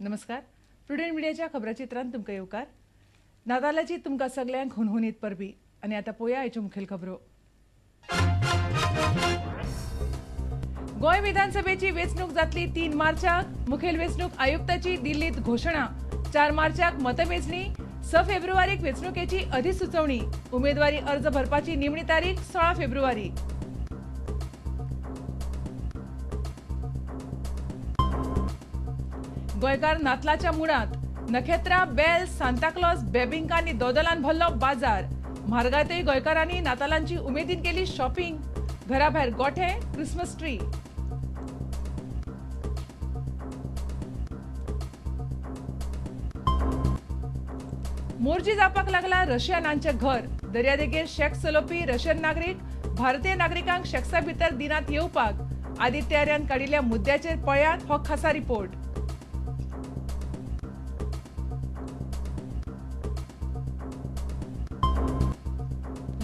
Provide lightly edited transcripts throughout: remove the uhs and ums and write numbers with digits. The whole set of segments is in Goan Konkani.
नमस्कार, प्रुडंट मिडियाच्या खबराचित्रांत तुमकां येवकार. नातालाची तुमकां सगल्यांक हुनहुनीत परबी. आनी आतां पळोवया आयच्यो मुखेल खबरो. गोंय विधानसभेची वेंचणूक जातली 3 मार्चाक. मुखेल वेंचणूक आयुक्ताची दिल्लीत घोशणा. 4 मार्चाक मतमेजणी, 6 फेब्रुवारीक वेंचणुकेची अधिसुचोवणी. उमेदवारी अर्ज भरपाची निमणी तारीख 16 फेब्रुवारी. गोंयकार नातलाच्या मुळांत. नखेत्रां, बेल, सांताक्लॉज, बेबिंका आनी दोदोलान भरलो बाजार. म्हारगायतय गोंयकारांनी नातालांची उमेदीन केली शॉपिंग. घराभायर गोठे, क्रिसमस ट्री. मोर्जी जावपाक लागला रशियनांचें घर. दर्यादेगेर शॅक्स चलोवपी रशियन नागरीक भारतीय नागरिकांक शॅक्सा भितर दिनात येवपाक. आदित्य आर्यान काडिल्ल्या मुद्द्याचेर पळयात हो खासा रिपोर्ट.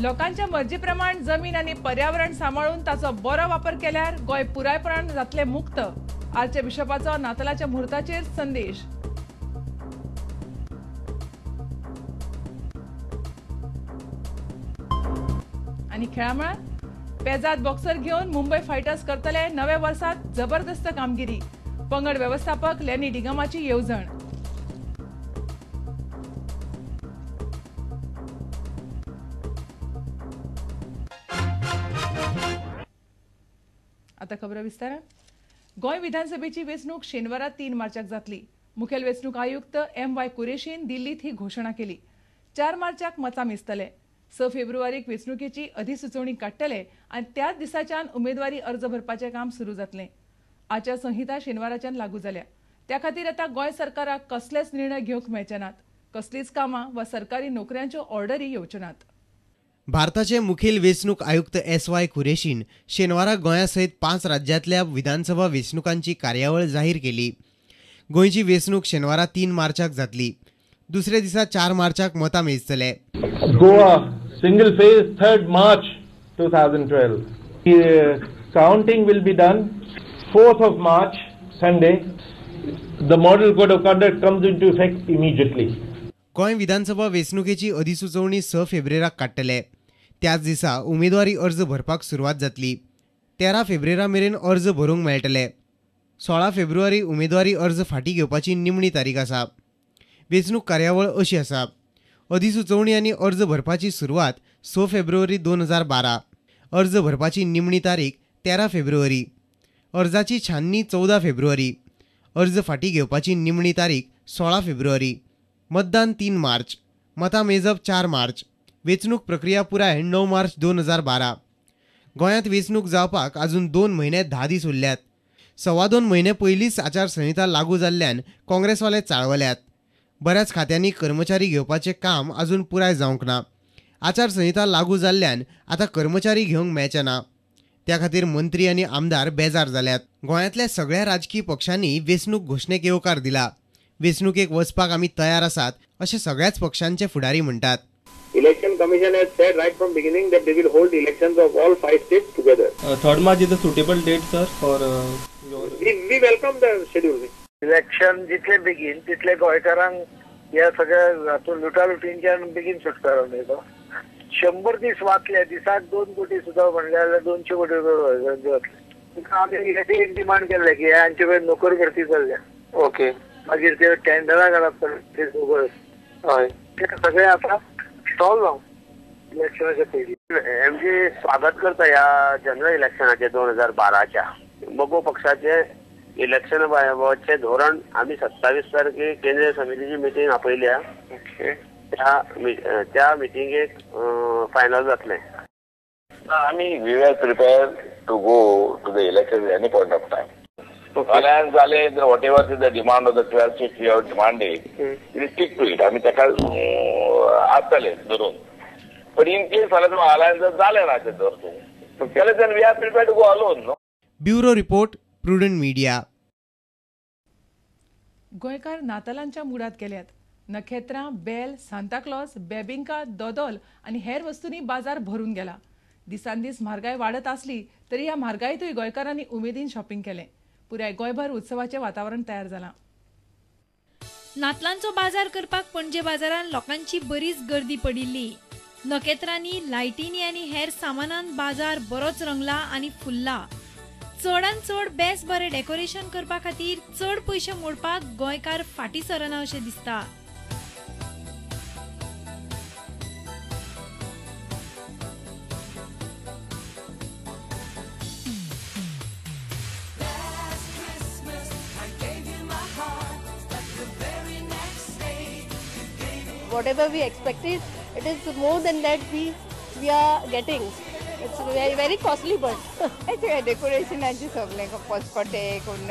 लोकांच्या मर्जीप्रमाण जमीन आनी पर्यावरण सांबाळून ताचो बरो वापर केल्यार गोंय पुरायपणान जातलें मुक्त. आर्चे बिशपाचो नातालाच्या म्हुर्ताचेर संदेश. आनी खेळामळार पेजाद बॉक्सर घेवन मुंबय फायटर्स करतले नव्या वर्सात जबरदस्त कामगिरी. पंगड वेवस्थापक लेनी डिगमाची येवजण. आता खबर विस्तारान. गोंय विधानसभेची वेंचणूक शेनवारा 3 मार्चाक जातली. मुखेल वेंचणूक आयुक्त एम.वाय. कुरेशीन दिल्लीत ही घोशणा केली. 4 मार्चाक मतां मेजतले. 6 फेब्रुवारीक वेंचणुकेची अधिसुचोवणी काडटले आनी त्याच दिसाच्यान उमेदवारी अर्ज भरपाचें काम सुरू जातलें. आचारसंहिता शेनवाराच्यान लागू जाल्या. त्या खातीर आतां गोंय सरकाराक कसलेच निर्णय घेवंक मेळचे नात. कसलीच कामां वा सरकारी नोकऱ्यांच्यो ऑर्डरी येवच्यो नात. भारताचे मुखेल वेंचणूक आयुक्त एस.वाय. कुरेशीन शेनवारा गोंया सयत 5 राज्यांतल्या विधानसभा वेंचणुकांची कार्यावळ जाहीर केली. गोंयची वेंचणूक शेनवारा 3 मार्चाक जातली. दुसऱ्या दिसा 4 मार्चाक मतां मेजतले. Goa single phase 3 March 2012. Counting will be done 4th of March Sunday. The model code of conduct comes into effect immediately. Goa विधानसभा वेंचणुकेची अधिसुचोवणी 6 फेब्रुवारीक काडटले. त्याच दिसा उमेदवारी अर्ज भरपाक सुरवात जातली. 13 फेब्रुवारी मेरेन अर्ज भरूंक मेळटले. 16 फेब्रुवारी उमेदवारी अर्ज फाटीं घेवपाची निमणी तारीख आसा. वेंचणूक कार्यावळ अशी आसा. अधिसुचोवणी आनी अर्ज भरपाची सुरवात 6 फेब्रुवारी 2012. अर्ज भरपाची निमणी तारीख 13 फेब्रुवारी. अर्जाची छाननी 14 फेब्रुवारी. अर्ज फाटीं घेवपाची निमणी तारीख 16 फेब्रुवारी. मतदान 3 मार्च. मतां मेजप 4 मार्च. वेंचणूक प्रक्रिया पुराय 9 मार्च 2012. गोंयांत वेंचणूक जावपाक अजून 2 म्हयने 10 दीस उरल्यात. 2.25 म्हयने पयलींच आचारसंहिता लागू जाल्ल्यान काँग्रेसवाले चाळवल्यात. बऱ्याच खात्यांनी कर्मचारी घेवपाचें काम अजून पुराय जावंक ना. आचारसंहिता लागू जाल्ल्यान आतां कर्मचारी घेवंक मेळचे ना. त्या खातीर मंत्री आनी आमदार बेजार जाल्यात. गोंयांतल्या सगळ्या राजकी पक्षांनी वेंचणूक घोशणेक येवकार दिला. वेंचणुकेक वचपाक आमी तयार आसात अशें सगळ्याच पक्षांचे फुडारी म्हणटात. Election Commission has said right from beginning that they will hold elections of all 5 states together. 3rd March is a suitable date, sir, for your... We welcome the schedule. Election जितले बेगीन तितले गोंयकारांक ह्या सगळ्या हातून लुटालुटींच्यान बेगीन सुटकारो मेळटलो. 100 दीस वाचले, दिसाक 2 कोटी सुद्दां म्हणले जाल्यार 200 कोटी रुपया वाचले. आमी एक डिमांड केल्ले की हांचे कडेन नोकर भरती चल्ल्या. ओके. मागीर ते टेंडरां घालप ते हय ते सगळें आतां सॉल्व जावं इलेक्शनाच्या पयलीं. एमजी स्वागत करता ह्या जनरल इलेक्शनाचे 2012च्या मगो पक्षाचे इलेक्शन बाबतचे धोरण आमी 27 तारखे केंद्रीय समितीची मिटींग आपयल्या. त्या मिटिंगेक फायनल जातलें. आमी we are prepare to go to the election at any point of time. Alliance जाले, whatever is the demand of the 12 seats we have demanded, we stick to it. आमी ताका आसतले धरून, पण इन केस फाल्यां अलायन्स जालें ना धर तूं जाल्यार then we are prepare to go alone. No. Bureau report, Prudent Media. गोंयकार नातालांच्या मुडात गेल्यात. नखेत्रां, बेल, सांताक्लॉज, बेबिंका, दोदोल आनी हेर वस्तूंनी बाजार भरून गेला. दिसान दीस म्हारगाय वाडत आसली तरी ह्या म्हारगायेंतूय गोंयकारांनी उमेदीन शॉपिंग केलें. पुराय गोंयभर उत्सवाचें वातावरण तयार जालां. नातलांचो बाजार करपाक पणजे बाजारांत लोकांची बरीच गर्दी पडिल्ली. नखेत्रांनी, लायटींनी आनी हेर सामानान बाजार बरोच रंगला आनी फुल्ला. चडान चड बेस बरें डेकोरेशन करपा खातीर चड पयशे मोडपाक गोंयकार फाटीं सरना अशें दिसता. Whatever we expected, it is more than that we are getting. It's very, very costly, but decoration सगळें पचपटे कोण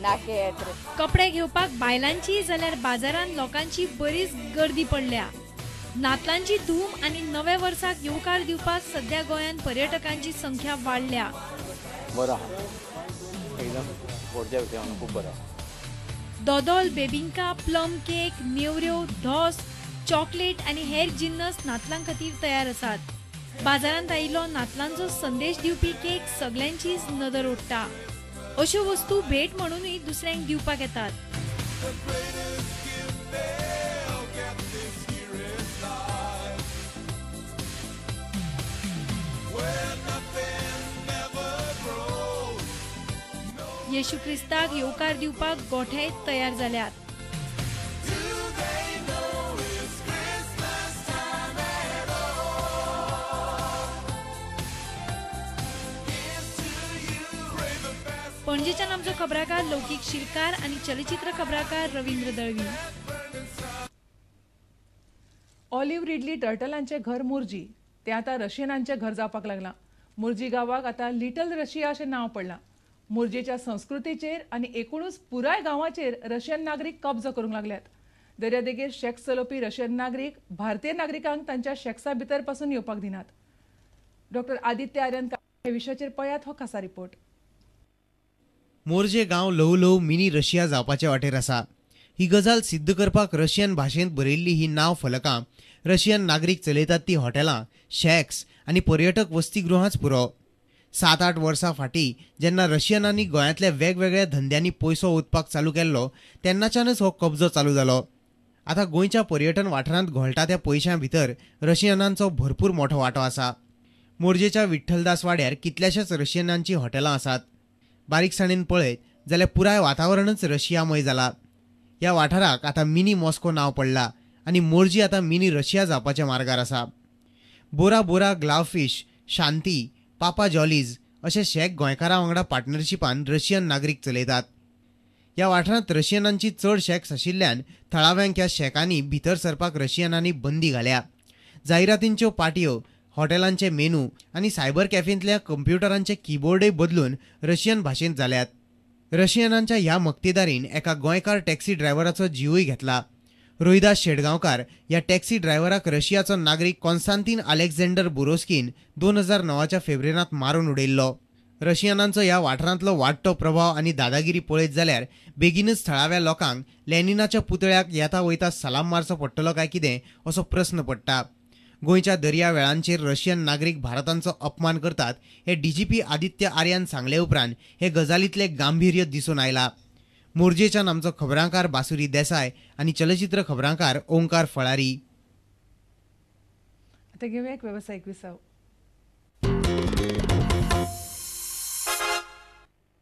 नाकेत्र. कपडे घेवपाक बायलांची जाल्यार बाजारांत लोकांची बरीच गर्दी पडल्या. नातलांची धूम आनी नव्या वर्साक येवकार दिवपाक सध्या गोंयांत पर्यटकांची संख्या वाडल्या. बरं एकदम खूब बरं. दोदोल, बेबिंका, प्लम केक, नेवऱ्यो, धोस, चॉकलेट आनी हेर जिन्नस नातलां खातीर तयार आसात. बाजारांत आयिल्लो नातलांचो संदेश दिवपी केक सगल्यांचीच नदर ओडटा. अश्यो वस्तू भेट म्हणूनय दुसऱ्यांक दिवपाक येतात. येशू क्रिस्ताक येवकार दिवपाक गोठे तयार जाल्यात. पणजेच्यान आमचो खबराकार लौकीक शिरकार आनी चलचित्र खबराकार रवींद्र दळवी. ऑलिव्ह रिडली टर्टलांचें घर मोरजी तें आतां रशियनांचें घर जावपाक लागलां. मोरजी गांवाक आतां लिटल रशिया अशें नांव पडलां. मोरजेच्या संस्कृतीचेर आनी एकूणच पुराय गांवाचेर रशियन नागरीक कब्जो करूंक लागल्यात. दर्यादेगेर शॅक्स चलोवपी रशियन नागरीक भारतीय नागरिकांक तांच्या शॅक्सा भितर पासून येवपाक दिनात. डॉक्टर आदित्य आर्यन ह्या विशयाचेर पळयात हो खासा रिपोर्ट. मोरजे गांव ल्हवू ल्हवू मिनी रशिया जावपाचे वाटेर आसा. ही गजाल सिद्ध करपाक रशियन भाशेंत बरयल्ली ही नांव फलकां, रशियन नागरीक चलयतात ती हॉटेलां, शॅक्स आनी पर्यटक वसतीगृहांच पुरो. 7-8 वर्सां फाटीं जेन्ना रशियनांनी गोंयांतल्या वेगवेगळ्या धंद्यांनी पयसो ओतपाक चालू केल्लो तेन्नाच्यानच हो कब्जो चालू जालो. आतां गोंयच्या पर्यटन वाठारांत घोळटा त्या पयशां भितर रशियनांचो भरपूर मोठो वांटो आसा. मोरजेच्या विठ्ठलदास वाड्यार कितल्याशाच रशियनांची हॉटेलां आसात. बारीकसाणेन पळयत जाल्यार पुराय वातावरणच रशियामय जाला. ह्या वाठाराक आतां मिनी मॉस्को नांव पडला आनी मोरजी आतां मिनी रशिया जावपाच्या मार्गार आसा. Bora Bora, Glovefish, Shanti, Papa Jolly's अशे शॅक गोंयकारां वांगडा पार्टनरशिपान रशियन नागरीक चलयतात. ह्या वाठारांत रशियनांची चड शॅक्स आशिल्ल्यान थळाव्यांक ह्या शॅकांनी भितर सरपाक रशियनांनी बंदी घाल्या. जायरातींच्यो पाटयो, हॉटेलांचे मेनू आनी सायबर कॅफेंतल्या कंप्युटरांचे किबोर्डय बदलून रशियन भाशेंत जाल्यात. रशियनांच्या ह्या मक्तेदारीन एका गोंयकार टॅक्सी ड्रायव्हराचो जिवूय घेतला. रोहिदास शेडगांवकार ह्या टॅक्सी ड्रायव्हराक रशियाचो नागरीक कॉन्स्तांतीन अलेक्झांडर बुरोस्कीन 2009च्या फेब्रेरांत मारून उडयल्लो. रशियनांचो ह्या वाठारांतलो वाडटो प्रभाव आनी दादागिरी पळयत जाल्यार बेगीनच थळाव्या लोकांक लेनिनाच्या पुतळ्याक येता वयता सलाम मारचो पडटलो काय कितें असो प्रस्न पडटा. गोंयच्या दर्या वेळांचेर रशियन नागरीक भारतांचो अपमान करतात हे डीजीपी आदित्य आर्यान सांगले उपरांत हे गजालींतलें गांभीर्य दिसून आयला. मोरजेच्यान आमचो खबरांकार बासुरी देसाय आनी चलचित्र खबरांकार ओंकार फळारी. आतां घेवया एक वेवसायीक विसव.